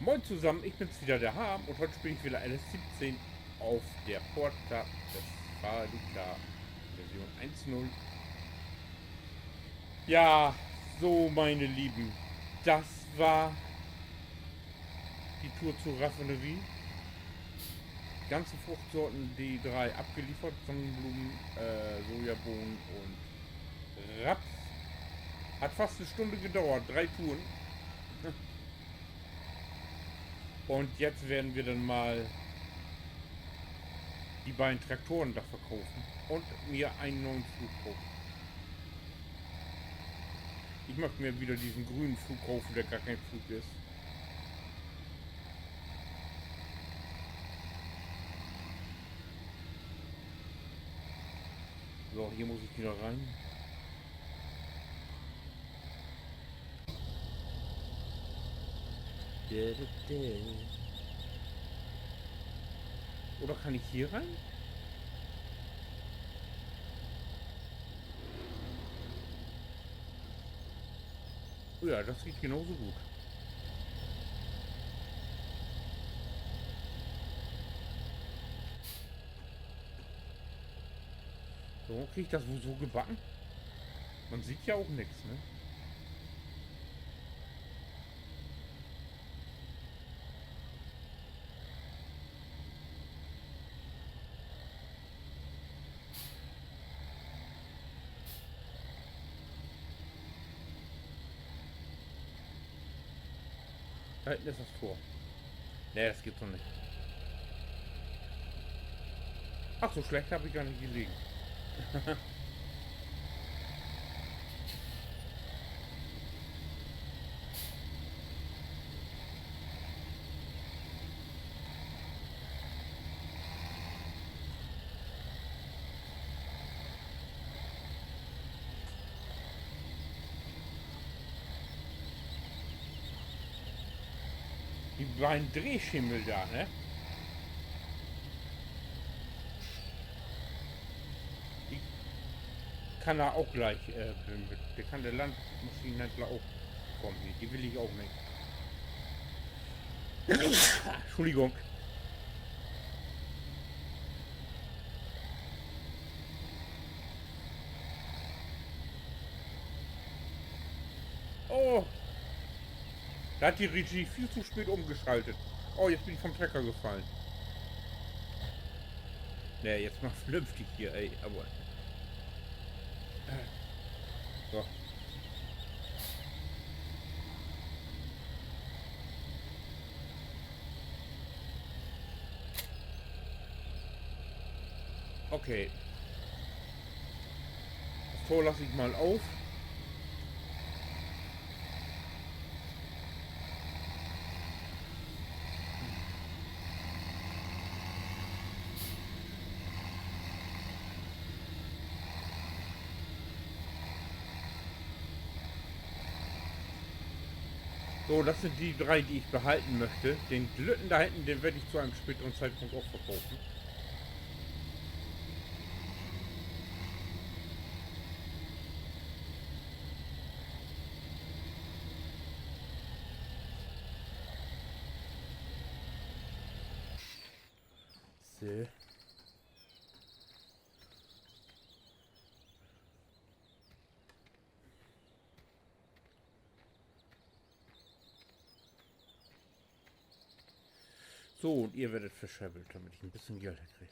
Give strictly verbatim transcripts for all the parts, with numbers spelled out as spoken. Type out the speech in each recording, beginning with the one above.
Moin zusammen, ich bin's wieder, der Harm, und heute spiele ich wieder L S siebzehn auf der Porta Westfalica Version eins null. Ja, so, meine Lieben, das war die Tour zur Raffinerie. Ganze Fruchtsorten D drei abgeliefert, Sonnenblumen, äh, Sojabohnen und Raps. Hat fast eine Stunde gedauert, drei Touren. Und jetzt werden wir dann mal die beiden Traktoren da verkaufen und mir einen neuen Flug kaufen. Ich möchte mir wieder diesen grünen Flug kaufen, der gar kein Flug ist. So, hier muss ich wieder rein. Oder kann ich hier rein? Oh ja, das geht genauso gut. So, krieg ich das wohl so gebacken? Man sieht ja auch nix, ne? Da hinten ist das Tor. Nee, das gibt's doch nicht. Ach, so schlecht hab ich gar nicht gelegen. Die beiden Drehschimmel da, ne? Die kann er auch gleich, äh, mit, der kann der Landmaschinenhändler auch kommen hier. Die will ich auch nicht. Entschuldigung. Oh. Da hat die Regie viel zu spät umgeschaltet. Oh, jetzt bin ich vom Trecker gefallen. Nee, jetzt mal vernünftig hier, ey. Aber. So. Okay. Das Tor lasse ich mal auf. So, das sind die drei, die ich behalten möchte. Den dritten da hinten, den werde ich zu einem späteren Zeitpunkt auch verkaufen. So. So, und ihr werdet verscherbelt, damit ich ein bisschen Geld krieg.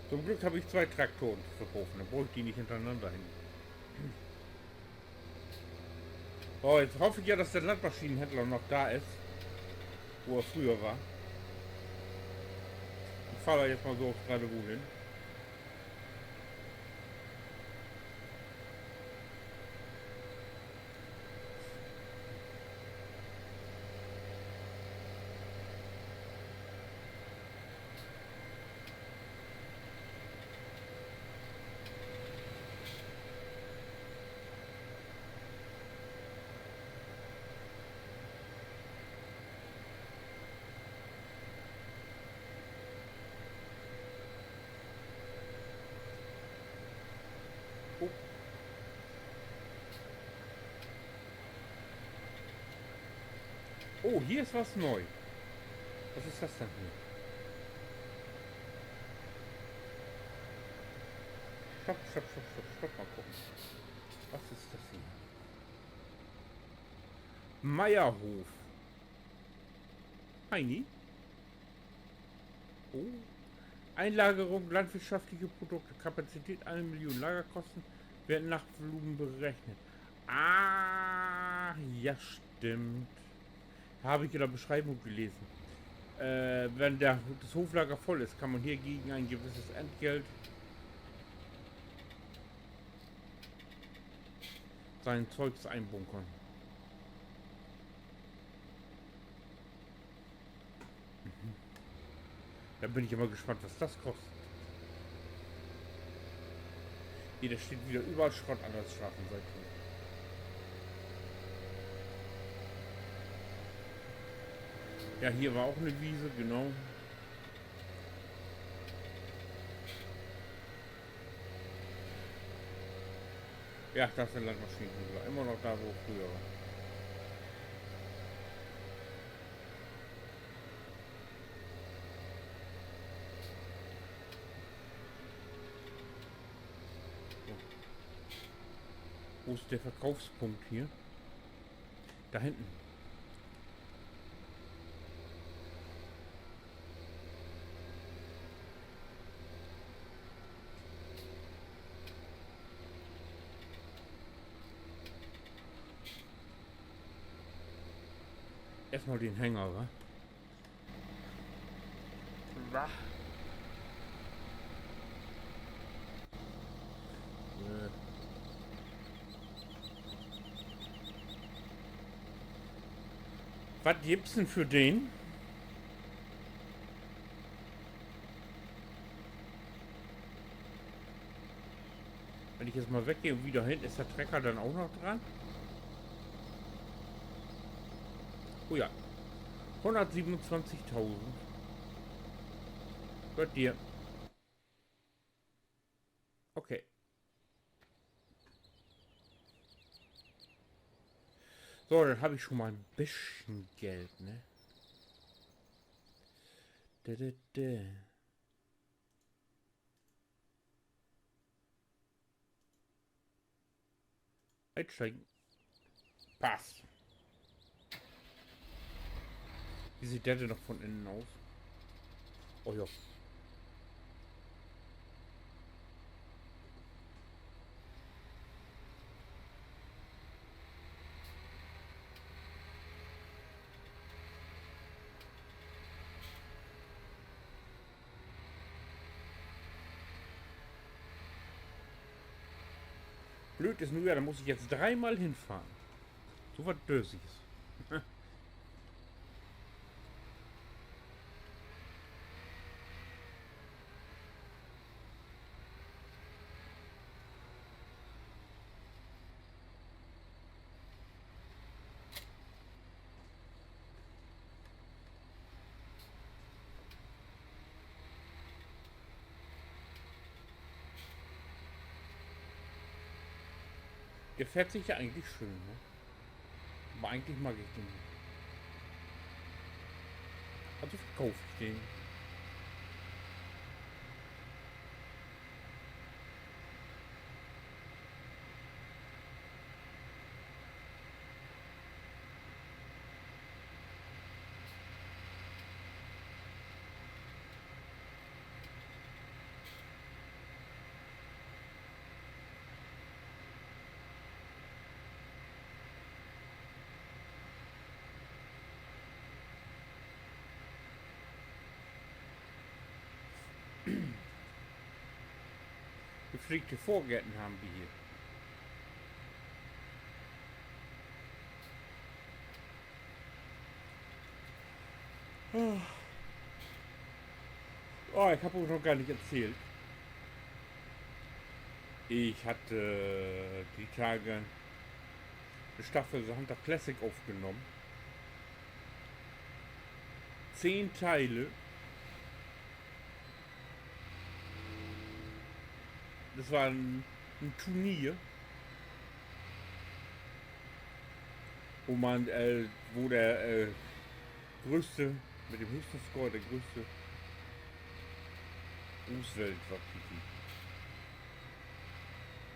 To'n Glück heff ik twee Traktoren to verkopen, denn bruuk ik de nich hintereenanner hen. So, nu hoff ik ja, dat de Landmaschinenhändler noch dor is, wo he fröher weer. Ik fahr dor nu mal so op Strategie hen. Oh. Oh, hier is wat nee. Wat is dat denn hier? Stopp, stopp, stopp, stopp, stopp, mal kieken. Wat is dat hier? Meierhof. Heini? Oh. Einlagerung landwirtschaftliche Produkte, Kapazität eine Million, Lagerkosten werden nach Volumen berechnet. Ah, ja, stimmt. Hab ich in der Beschreibung gelesen. Äh, wenn der, das Hoflager voll ist, kann man hier gegen ein gewisses Entgelt sein Zeugs einbunkern. Mhm. Da bin ich ja mal gespannt, was das kostet. Hier, da steht wieder überall Schrott an der Straßenseite. Ja, hier war auch eine Wiese, genau. Ja, das sind Landmaschinen, die waren immer noch da, wo früher war. So. Wo ist der Verkaufspunkt hier? Da hinten. Erstmal den Hänger, wa? Wa? Äh. Wat gibt's denn för den? Wenn ich jetzt mal weggehe un wieder hin, is der Trecker denn ok noch dran? Oh ja. Hunnertsiebenunzwanzigtausend. Gehört dir. Okay. So, denn hab ich schon mal en bischen Geld, ne? Dä, dä, dä. Einsteigen. Passt. Wie süht der denn noch von innen aus? Oh ja. Blööd is nu ja, dor muss ik jetzt dreemal hinfahren. So wat Dösiges. Der fährt sich ja eigentlich schön, ne? Aver eigentlich mag ik den nich. Also verkauf ik den. Gepflegte Vorgärten haben wir hier. Oh, ich hab euch noch gar nicht erzählt. Ich hatte die Tage eine Staffel The Hunter Classic aufgenommen. Zehn Teile. Das war ein, ein Turnier, wo man, äh, wo der, äh, größte, mit dem höchsten Score, der größte Roosevelt Wapiti.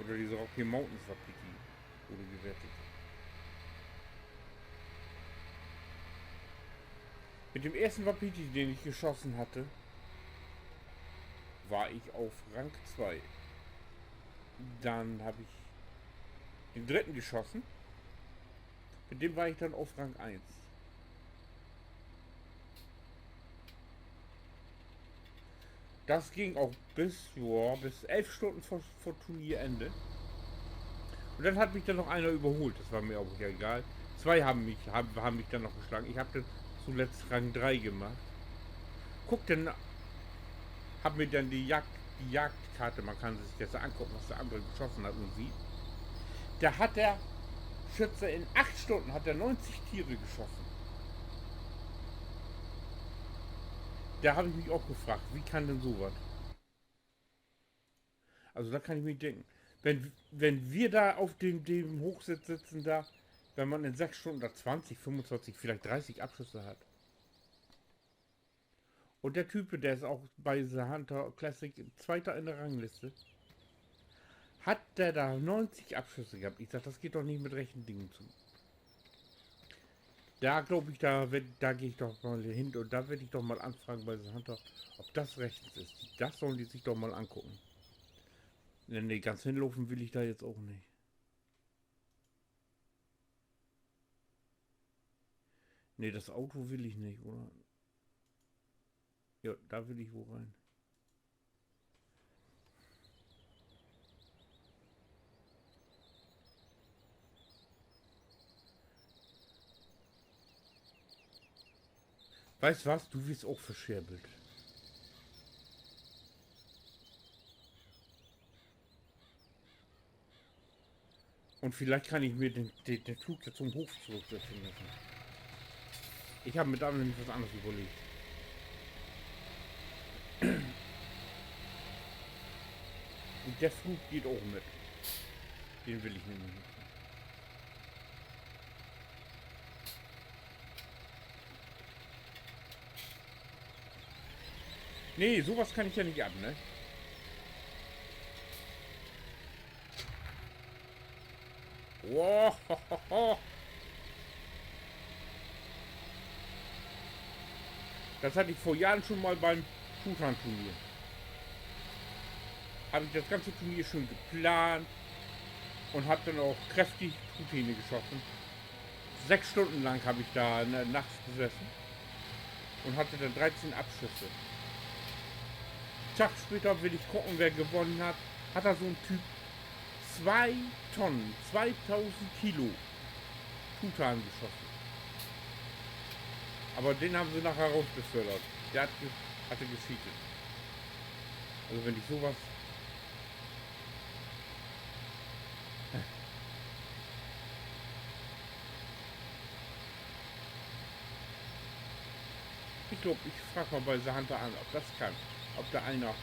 Oder diese Rocky Mountains Wapiti wurde gewertet. Mit dem ersten Wapiti, den ich geschossen hatte, war ich auf Rang zwei. Dann hab ich den dritten geschossen. Mit dem war ich dann auf Rang eins. Das ging auch bis, ja, bis elf Stunden vor, vor Turnierende. Und dann hat mich dann noch einer überholt, das war mir aber ja egal. Zwei haben mich, haben, haben mich dann noch geschlagen. Ich hab dann zuletzt Rang drei gemacht. Guck, dann hab mir dann die Jagd, die Jagdkarte, man kann sich das angucken, was der andere geschossen hat und wie. Da hat der Schütze in acht Stunden hat er neunzig Tiere geschossen. Da hab ich mich auch gefragt, wie kann denn so was? Also da kann ich mir denken, wenn, wenn wir da auf dem, dem Hochsitz sitzen da, wenn man in sechs Stunden da zwanzig, fünfundzwanzig, vielleicht dreißig Abschüsse hat. Und der Typ, der ist auch bei The Hunter Classic Zweiter in der Rangliste. Hat der da neunzig Abschüsse gehabt? Ich sag, das geht doch nicht mit rechten Dingen zu. Da glaub ich, da werd, da geh ich doch mal hin und da werd ich doch mal anfragen bei The Hunter, ob das rechtens ist. Das sollen die sich doch mal angucken. Nee, nee, ganz hinlaufen will ich da jetzt auch nicht. Nee, das Auto will ich nicht, oder? Ja, da will ich wo rein. Weißt was? Du wirst auch verscherbelt. Und vielleicht kann ich mir den, den, den Flug ja zum Hof zurücksetzen lassen. Ich hab mir da nämlich was anderes überlegt. Und der Flug geht auch mit. Den will ich nämlich nicht. Nee, sowas kann ich ja nicht ab, ne? Oh, ho, ho, ho. Das hatte ich vor Jahren schon mal beim Tutan-Turnier. Hab ich das ganze Turnier schön geplant und hab dann auch kräftig Truthähne geschossen. Sechs Stunden lang hab ich da na-, nachts gesessen und hatte dann dreizehn Abschüsse. Tag später will ich gucken, wer gewonnen hat. Hat da so ein Typ zwei Tonnen, zweitausend Kilo Tutan geschossen. Aber den haben sie nachher rausbefördert. Der hat ge-, hatte gescheatet. Also wenn ich sowas Ich glaub, ich frag mal bei The Hunter an, ob das kann. Ob da einer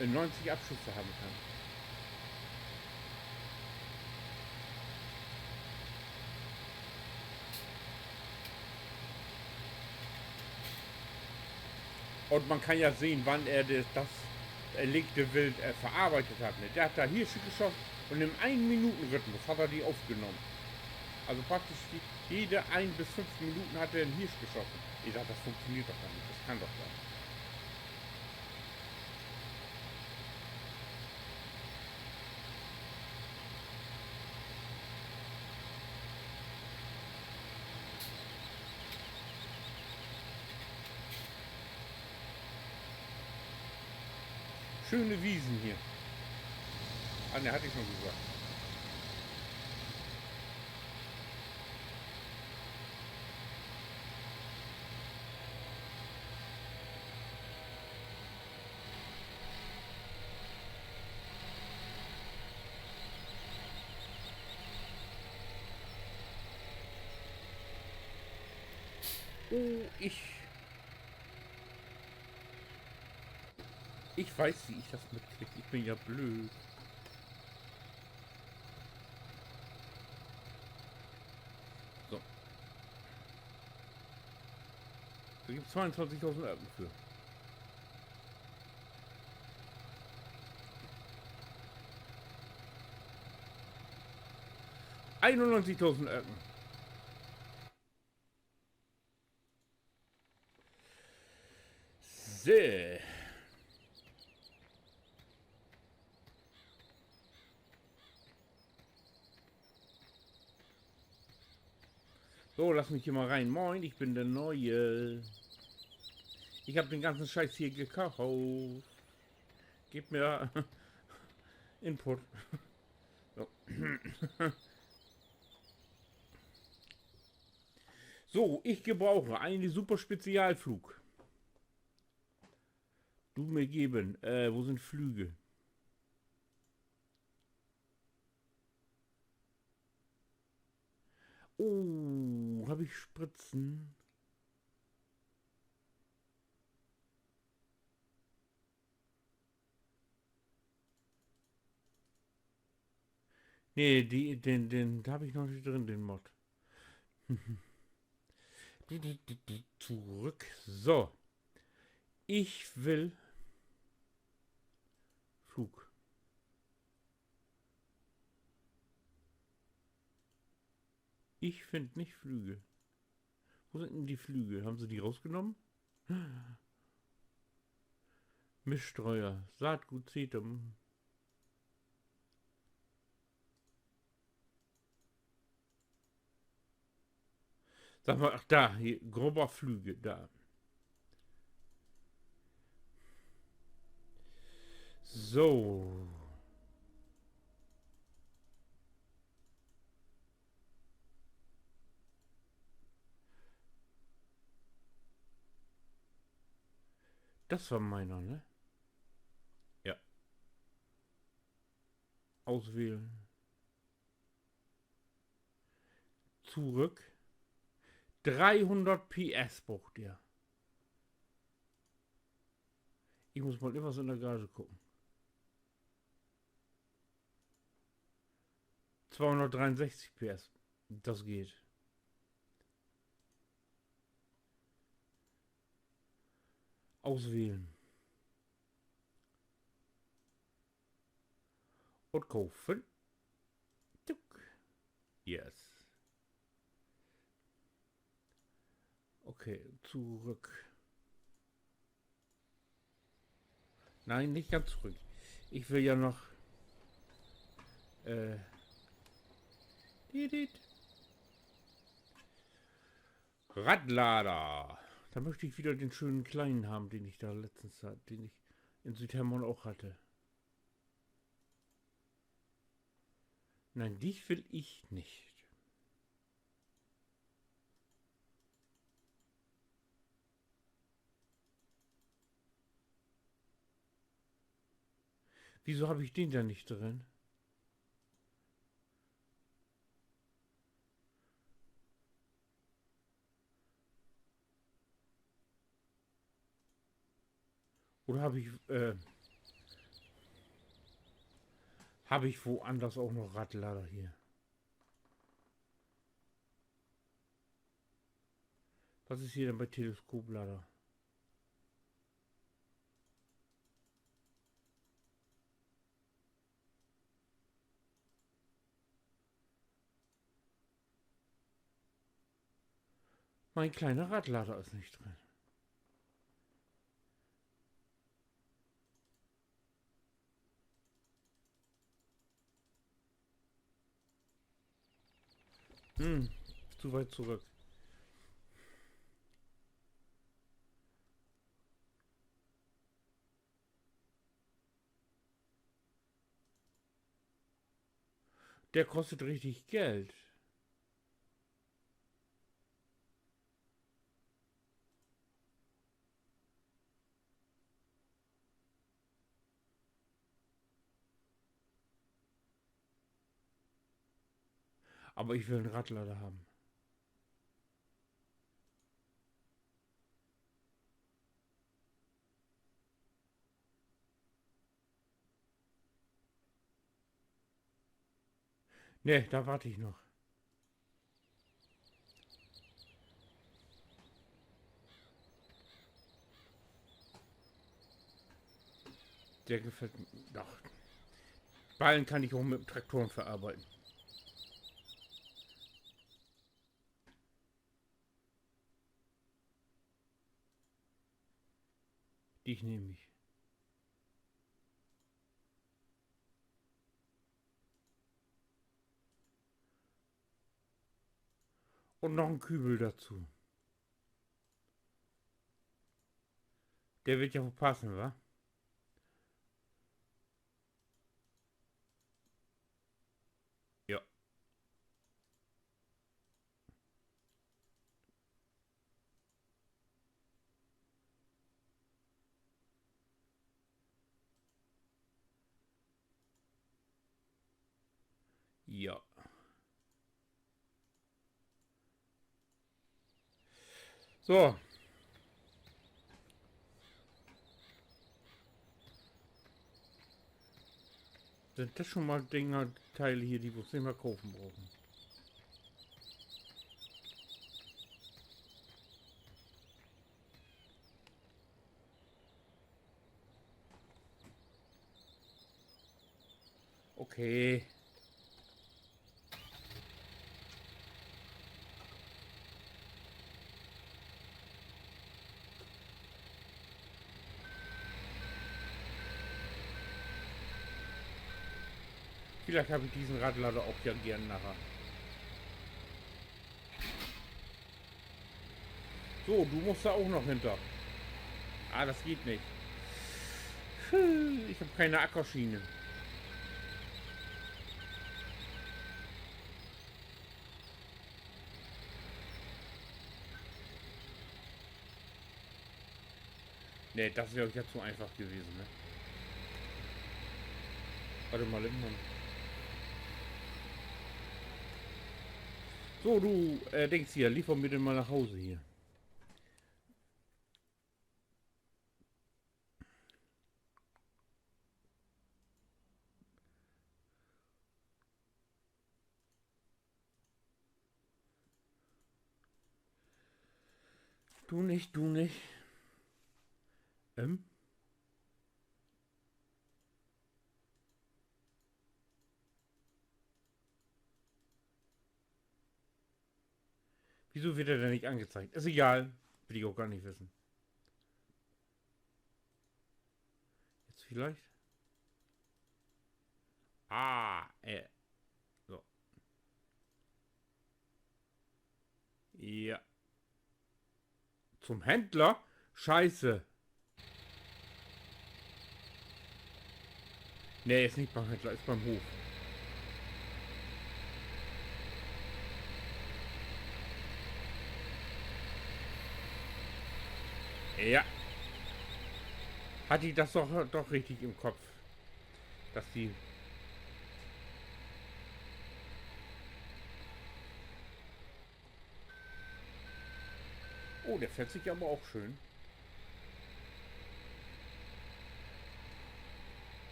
in neunzig Abschüsse haben kann. Und man kann ja sehen, wann er de-, das erlegte Wild, äh, verarbeitet hat, ne? Der hat da Hirsche geschossen und im Ein-Minuten-Rhythmus hat er die aufgenommen. Also praktisch die, jede ein bis fünf Minuten hat er einen Hirsch geschossen. Ich sag, das funktioniert doch gar nicht, das kann doch gar nicht. Schöne Wiesen hier. Ah, ne, hatte ich schon gesagt. Oh, ich. Ich weiß, wie ich das mitkrieg. Ich bin ja blöd. So. Da gibt's zweiundzwanzigtausend Öcken für. Einundneunzigtausend Öcken. So. So, lass mich hier mal rein. Moin, ich bin der Neue. Ich hab den ganzen Scheiß hier gekauft. Gib mir Input. So. So, ich gebrauche einen super Spezialflug. Du mir geben. Äh, wo sind Flüge? Oh, hab ich Spritzen? Nee, die, den, den, da hab ich noch nicht drin, den Mod. Zurück. So. Ich will Flug. Ich find nicht Flüge. Wo sind denn die Flüge? Haben sie die rausgenommen? Miststreuer, Saatgut, Zetum. Sag mal, ach, da, hier, Grubberflüge, da. So. Das war meiner, ne? Ja. Auswählen. Zurück. Dreihundert P S braucht der. Ich muss mal etwas in der Garage gucken. Zweihundertdreiundsechzig P S. Das geht. Auswählen. Und kaufen. Tuck. Yes. Okay, zurück. Nein, nicht ganz zurück. Ich will ja noch, äh, dit, dit. Radlader. Da möchte ich wieder den schönen kleinen haben, den ich da letztens hatte, den ich in Südhemmern auch hatte. Nein, dich will ich nicht. Wieso hab ich den denn nicht drin? Oder hab ich, äh, hab ich woanders auch noch Radlader hier? Was ist hier denn bei Teleskoplader? Mein kleiner Radlader ist nicht drin. Hm, zu weit zurück. De kostet richtig Geld. Aver ik will en Radlader hebben. Nee, dor wacht ik noch. De gefallt mi doch. Ballen kann ik ok mit Traktoren verarbeiden. Di nehm ik. Un noch en Kübel dorto. De warrt ja woll passen, wa? Ja. Ja. So. Sünd dat schon mal Dinger, Teile hier, de wi nich mehr kopen bruken? Okay. Villicht heff ik dissen Radlader ok ja geern naher. So, du musst dor ok noch hinter. Ah, dat geiht nich. Puh, ik heff keen Ackerschiene. Nee, dat weer ok jetzt to eenfach gewesen, ne? Wart mal, Mann. So, du, äh, Dings hier, liefer mi denn mal na Hause hier. Du nich, du nich. Ähm? Wieso warrt dat denn nich angezeigt? Is egal. Will ik ok gor nich wissen. Jetzt villicht? Ah, äh. So. Ja. Zum Händler? Scheiße. Nee, is nich beim Händler, is beim Hoff. Ja. Harr ik dat doch, doch richtig in'n Kopp. Dat de Oh, de fährt sik aver ok schöön.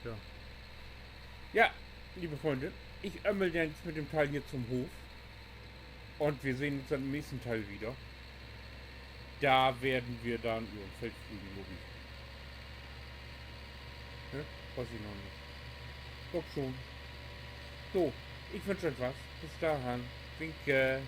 Ja. Ja, liebe Freunde, ich ömmel jetzt mit dem Teil hier zum Hof. Und wir sehen uns dann im nächsten Teil wieder. Da werden wir dann über ein Feld fliegen, glaub ich. Ne? Weiß ich noch nicht. Glaub schon. So, ich wünsche euch was. Bis dahin. Winke.